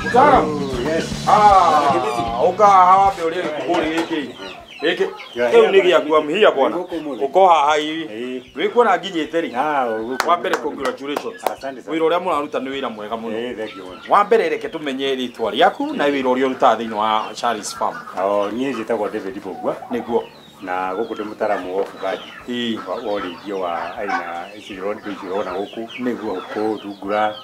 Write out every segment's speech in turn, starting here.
Mtaalamu. Yes. Ah, uka hawa mbere uri gikuburi giki. Giki kiu ni gĩaku amhia bwana. Uko haha hivi. Wikuona nginyĩte ri. Wa mbere congratulations. Asante sana. Wĩra ũrĩa mũraruta nĩ wĩra mwega mũno. Eh, thank you. Wa mbere reke tũmenye rĩtwa rĩaku na wĩra ũrĩa ũrutaga thĩinĩ wa Charles Farm. Oh, niĩ njĩtagwo David Mbugua Nĩguo. na gũkũ ndĩ mũtaaramu wa ũfugaji Ĩĩ. wa ũrĩithio wa aina ici indo ici ũrona gũkũ. Nĩguo. Ngũkũ, thungura,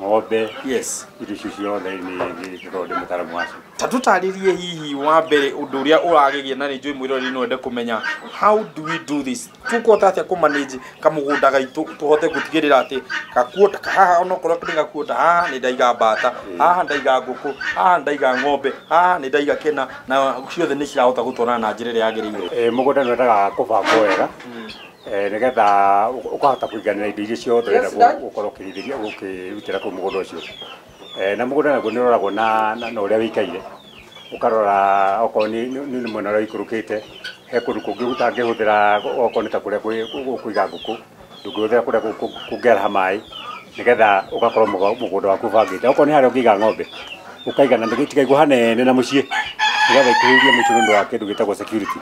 ng'ombe, Yes. indo icio ciothe nĩ ngoragwo ndĩ mũtaaramu wacio. Ta tũtarĩrie hihi wa mbere ũndũ ũrĩa ũrageria na nĩ njũĩ mwĩroreri no ende kũmenya how do we do this, tũkũhota atĩa kũmanage kamũgũnda gaitũ tũhote gũtigĩrĩra atĩ gakuota haha onokorwo nĩ gakuota haha nĩ ndaiga mbata, haha ndaiga ngũkũ, haha ndaiga ng'ombe, haha nĩ ndaiga kĩna, na ciothe nĩ cirahota gũtwarana na njĩra ĩrĩa yagĩrĩire. Mũgũnda nĩ wendaga kũbangwo wega nĩgetha ũkahota kũiganĩra indo iria ciothe ũrenda gũkorwo ũkĩrĩithĩria ũkĩrutĩra kũu mũgũnda ũcio. Na mũgũnda naguo nĩ ũroragwo na ũrĩa wĩikaire, ũkarora okorwo nĩ mwena ũrĩa ũikũrũkĩte, he kũndũ kũngĩ ũtangĩhũthĩra okorwo nĩ ta kũrĩa ũkũiga ngũkũ, ndũngĩhũthĩra kũrĩa kũngĩaraha maĩ, nĩgetha ũgakorwo mũgũnda waku ũbangĩte. Okorwo nĩ harĩa ũngĩiga ng'ombe, ũkaiga na ĩtikaigwo hanene na mũciĩ, nĩgetha ikuhĩrĩrie mũciĩ nĩ ũndũ wa kĩndũ gĩtagwo security.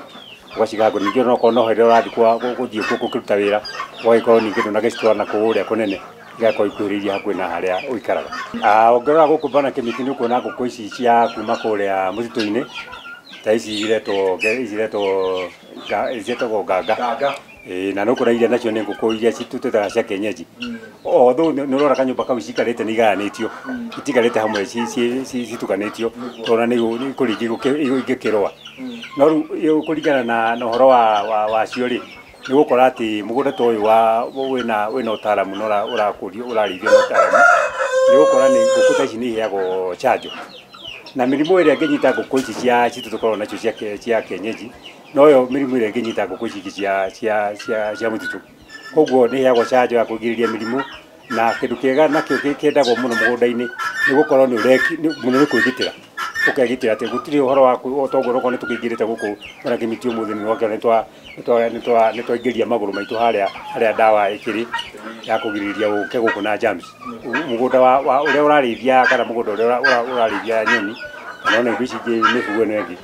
Ũgaciga handũ ningĩ onokorwo no hĩndĩ ĩrĩa ũrathiĩ gũthiĩ kuo gũkĩruta wĩra, ũgagĩkorwo ningĩ ndũnagĩcitwara na kũrĩa kũnene, igakorwo ikuhĩrĩirie hakuhĩ na harĩa ũikaraga. Ũngĩrora gũkũ bana Kĩmĩtĩ nĩ ũkuona ngũkũ ici cia kuma kũrĩa mũtitũ-inĩ, ta ici iretwo ciĩtagwo nganga. Ĩĩ, na nĩ ũkuona iria nacio nĩ ngũkũ iria twĩtaga cia kienyeji. Although nĩ ũrora kanyũmba kau ciikarĩte nĩ igayanĩtio, itikarĩte hamwe citukanĩtio, tondũ nĩ kũrĩ ingĩ ingĩkĩrũa. No rĩu kũringana na ũhoro wacio rĩ, nĩ ũgũkora atĩ mũgũnda ta ũyũ wĩna ũtaaramu na ũrakũrio ũrarĩithio na ũtaaramu, nĩ ũgũkora nĩ ngũkũ ta ici nĩ iheagwo chanjo. Na mĩrimũ ĩrĩa ĩngĩnyita ngũkũ ici cia citũ tũkoragwo nacio cia kienyeji, noyo mĩrimũ ĩrĩa ĩngĩnyita ngũkũ ici ingĩ cia mũtitũ. Koguo nĩ iheagwo chanjo ya kũgirĩrĩria mĩrimũ, na kĩndũ kĩega nakĩo kĩendagwo mũno mũgũnda-inĩ nĩ gũkorwo nĩ mũno nĩ kwĩgitĩra. Ũkegitĩra atĩ gũtirĩ ũhoro wa toguo onokorwo nĩ tũkĩingĩrĩte gũkũ ona Kĩmĩtĩ ũmũthĩ nĩ wakĩona nĩ twaingĩria magũrũ maitũ harĩa ndawa ĩkĩrĩ ya kũgirĩrĩria ũke gũkũ na germs. Mũgũnda wa ũrĩa ũrarĩithia kana mũgũnda ũrĩa ũrarĩithia nyoni kana ona indo ici ingĩ mĩbugo ĩno ĩngĩ,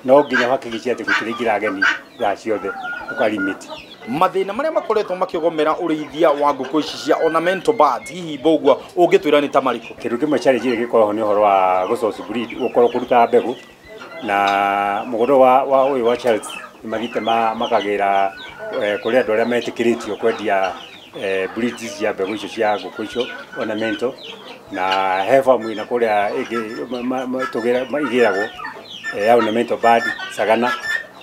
no nginya ũhakikishe atĩ gũtirĩ ageni thaa ciothe, ũkalimit. Mathĩna marĩa makoretwo makĩgomera ũrĩithia wa ngũkũ ici cia ornamental birds, hihi Mbugua ũngĩtwĩra nĩ ta marĩkũ? Kĩndũ kĩmwe challenge ĩrĩa gĩkoragwo nĩ ũhoro wa gũ-source breed, gũkorwo kũruta mbegũ, na mũgũnda wa ũyũ wa Charles nĩ mathiĩte makagĩra kũrĩ andũ arĩa metĩkĩrĩtio kwendia breeds cia mbegũ icio cia ngũkũ icio ornamental, na he farm ĩna kũrĩa ĩngĩ igĩragwo ya ornamental bird Sagana,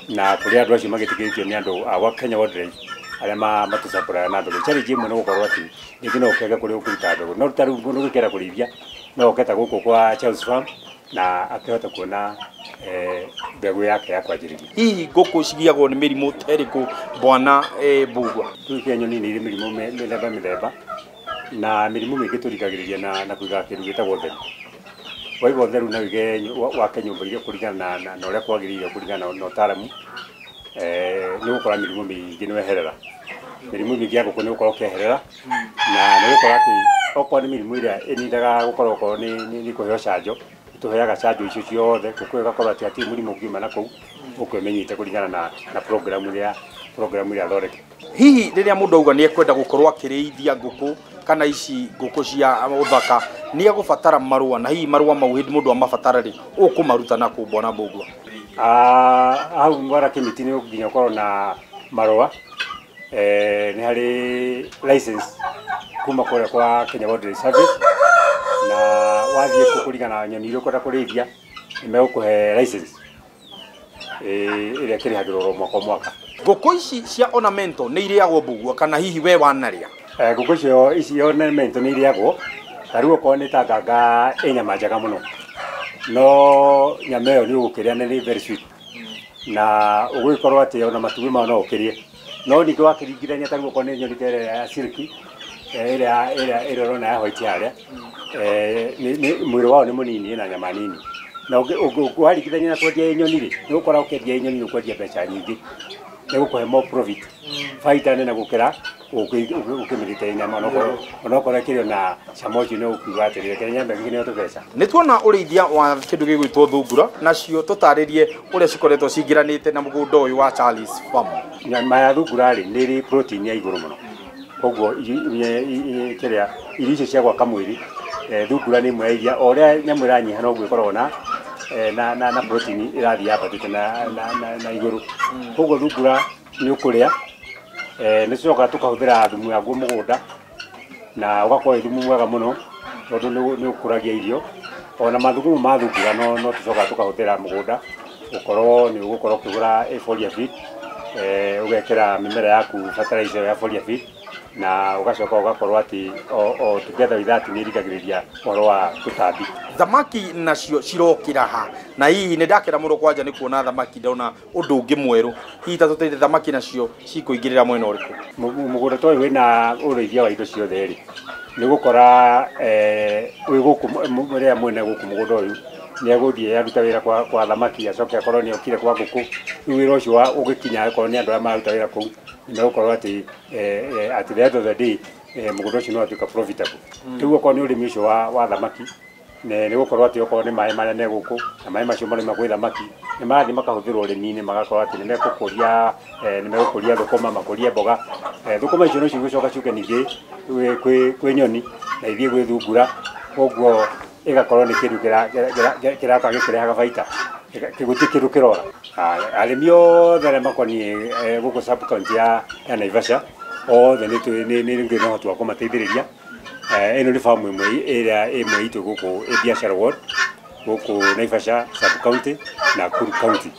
na kũrĩa andũ acio magĩtĩkĩrĩtio nĩ andũ a Kenya Wildlife arĩa matũcapũraga na mbegũ. Challenge ĩmwe nĩ gũkorwo atĩ rĩngĩ no ũkĩage kũrĩa ũkũruta mbegũ, no ta rĩu mũndũ ũngĩkĩenda kũrĩithia no oke ta gũkũ kwa Charles Farm na akĩhota kuona mbegũ yake ya kwanjĩrĩria. Hihi ngũkũ cigiagwo nĩ mĩrimũ ta ĩrĩkũ bwana Mbugua? Rĩu cia nyoni nĩ irĩ mĩrimũ mĩthemba mĩthemba, na mĩrimũ mĩingĩ tũrigagĩrĩria na kũiga kĩndũ gĩtagwo ũtheru. Waiga ũtheru na ũige wake nyũmba iria kũringana na ũrĩa kwagĩrĩire kũringana na ũtaaramu, nĩ ũgũkora mĩrimũ mĩingĩ nĩ weherera. Mĩrimũ mĩingĩ ya ngũkũ nĩ ũgũkorwo ũkĩeherera, na nĩ ũgũkora atĩ okorwo nĩ mĩrimũ ĩrĩa ĩnindaga gũkorwo okorwo nĩ kũheo chanjo, tũheaga chanjo icio ciothe, ngũkũ ĩyo ĩgakorwo atĩ hatirĩ mũrimũ ũngiuma na kũu, ũkĩmenyete kũringana na program ĩrĩa thondeke. Hihi rĩrĩa mũndũ auga nĩ ekwenda gũkorwo akĩrĩithia ngũkũ kana ici ngũkũ cia ũthaka, nĩ egũbatara marũa, na hihi marũa mau hĩndĩ mũndũ amabatara rĩ, ũkũmaruta na kũ bwana Mbugua? Hau Bwana Kĩmĩtĩ nĩ nginya ũkorwo na marũa, nĩ harĩ license kuma kũrĩa kwa Kenya Wildlife Service, na wathiĩ kũu kũringana na nyoni iria ũkwenda kũrĩithia nĩ megũkũhe license ĩrĩa ĩkĩrĩhagĩrwo oro mwaka o mwaka. Ngũkũ ici cia ornamental nĩ irĩagwo Mbugua kana hihi we wanarĩa? Ngũkũ ici ornamental nĩ irĩagwo, ta rĩu okorwo nĩ ta nganga ĩ nyama njega mũno, no nyama ĩyo nĩ ũgũkĩrĩa na nĩ very sweet, na ũgũgĩkorwo atĩ ona matumbĩ mayo no ũkĩrĩe, no ningĩ wakĩringithania ta rĩu okorwo nĩ nyoni ta ĩrĩa ya silky, ĩrĩa ũrona ya white harĩa, mwĩrĩ wao nĩ mũnini ĩna nyama nini, na waringithania na kwendia nyoni rĩ, nĩ ũgũkora ũkĩendia nyoni nĩ ũkwendia mbeca nyingĩ, nĩ gũkũhe more profit, baita nene gũkĩra Ũkĩmĩrĩte nyama onokorwo ĩkĩrĩ na cama ũcio nĩ ũkiuga atĩrĩrĩ reke nyambe ngĩneo tũbeca. Nĩ tuona ũrĩithia wa kĩndũ gĩgwĩtwo thungura, nacio tũtarĩrie ũrĩa cikoretwo cingĩranĩte na mũgũnda ũyũ wa Charles Farm. Nyama ya thungura rĩ nĩ ĩrĩ protein ya igũrũ mũno, koguo kĩrĩa irio icio cia gwaka mwĩrĩ, thungura nĩ ĩmwe ya iria o ũrĩa nyamũ ĩranyiha noguo ĩkoragwo na protein ĩrathiĩ yambatĩte na igũrũ. Koguo thungura nĩ ũkũrĩa, nĩ tũcokaga tũkahũthĩra thumu yaguo mũgũnda na ũgakorwo wĩ thumu mwega mũno tondũ nĩ ũkũragia irio. Ona mathugumo ma thungura no tũcokaga tũkahũthĩra mũgũnda gũkorwo nĩ ũgũkorwo ũkĩgũra foliar feed, ũgekĩra mĩmera yaku fertilizer ya foliar feed, na ũgacoka ũgakorwo atĩ o together with that nĩ ĩrigagĩrĩria ũhoro wa tũtambi. Thamaki nacio cirokĩra ha? Na hihi nĩ ndakena mũno kwanja nĩ kuona thamaki, ndona ũndũ ũngĩ mwerũ. Hihi ta tũteithie thamaki nacio cikũingĩrĩra mwena ũrĩkũ? Mũgũnda ta ũyũ wĩna ũrĩithia wa indo ciothe rĩ, nĩ ũgũkora wĩ gũkũ rĩrĩa mwene gũkũ mũgũnda ũyũ nĩ egũthiĩ aruta wĩra kwa thamaki, acoke akorwo nĩ okire kwa ngũkũ. Rĩu wĩra ũcio ũgĩkinya akorwo nĩ andũ arĩa mararuta wĩra kũu, nĩ megũkorwo atĩ at the end of the day mũgũnda ũcio nĩ watuĩka profitable. Rĩu okorwo nĩ ũrĩmi ũcio wa thamaki, nĩ gũkorwo atĩ okorwo nĩ maĩ marĩa me gũkũ, na maĩ macio marauma gwĩ thamaki, nĩ marathiĩ makahũthĩrwo ũrĩmi-inĩ, magakorwo atĩ nĩ megũkũria thũkũma, makũrie mboga. Thũkũma icio no cigũcoka ciũke ningĩ kwĩ nyoni na ithiĩ gwĩ thungura, koguo ĩgakorwo nĩ kĩndũ kĩroka gĩkĩrehaga baita, gũtirĩ kĩndũ kĩrora. Arĩmi othe arĩa makoniĩ gũkũ sub county ya Naivasha othe nĩ ndĩ na ũhoti wa kũmateithĩrĩria. Ĩno nĩ farm ĩmwe ĩrĩa ĩmwe itũ gũkũ Biashara Ward, gũkũ Naivasha sub county na Nakuru county.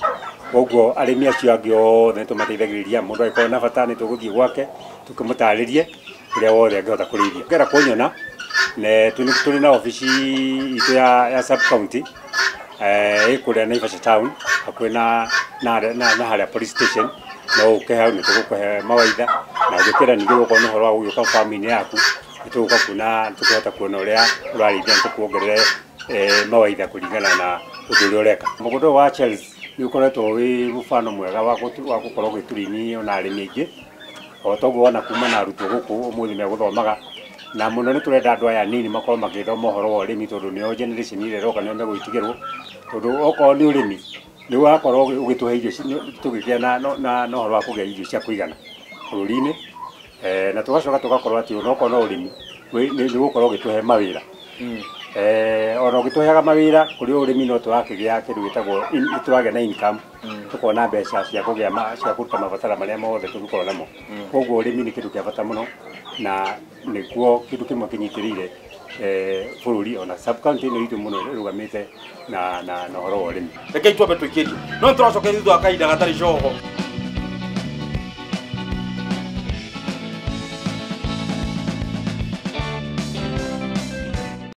Koguo arĩmi acio angĩ othe nĩ tũmateithagĩrĩria, mũndũ angĩkorwo na bata nĩ tũgũthiĩ gwake tũkĩmũtarĩrie ũrĩa wothe angĩhota kũrĩithia. Ũngĩenda kũnyona, tũrĩ na obici itũ ya sub county, ĩ kũrĩa Naivasha town, hakuhĩ na harĩa police station. No ũke hau nĩ tũgũkũhe mawaitha, na ũngĩkĩenda ningĩ gũkorwo nĩ ũhoro wa gũgĩũka farm-inĩ yaku, nĩ tũgũka kuona, tũkĩhota kuona ũrĩa ũrarĩithia, nĩ tũkuongerere mawaitha kũringana na ũndũ ũrĩa ũreka. Mũgũnda ũyũ wa Charles nĩ ũkoretwo wĩ mũbano mwega wa gũkorwo ũgĩtũrĩmi ona arĩmi aingĩ, o toguo wona kuma na arutwo gũkũ ũmũthĩ megũthomaga, na mũno nĩ tũrenda andũ aya anini makorwo magĩthoma ũhoro wa ũrĩmi tondũ nĩo generation ĩrĩa ĩroka nĩo megũgĩtigĩrwo, tondũ okorwo nĩ ũrĩmi nĩ ũrakorwo ũgĩtũhe irio tũgĩgĩa na ũhoro wa kũgĩa irio cia kũigana bũrũri-inĩ, na tũgacoka tũgakorwo atĩ onokorwo no ũrĩmi nĩ ũgũkorwo ũgĩtũhe mawĩra. Ona ũgĩtũheaga mawĩra kũrĩ ũrĩmi no tũrakĩgĩa kĩndũ gĩtagwo tũragĩa na income, tũkona mbeca cia kũgĩa cia kũruta mabatara marĩa mothe tũngĩkorwo namo. Koguo ũrĩmi nĩ kĩndũ kĩa bata mũno na nĩkuo kĩndũ kĩmwe kĩnyitĩrĩire bũrũri ona sub county ĩno itũ mũno ĩrũgamĩte na ũhoro wa ũrĩmi. Rekei twambe tũikĩrie, no nĩtũracokeria thutha wa kahinda gatarĩ coho.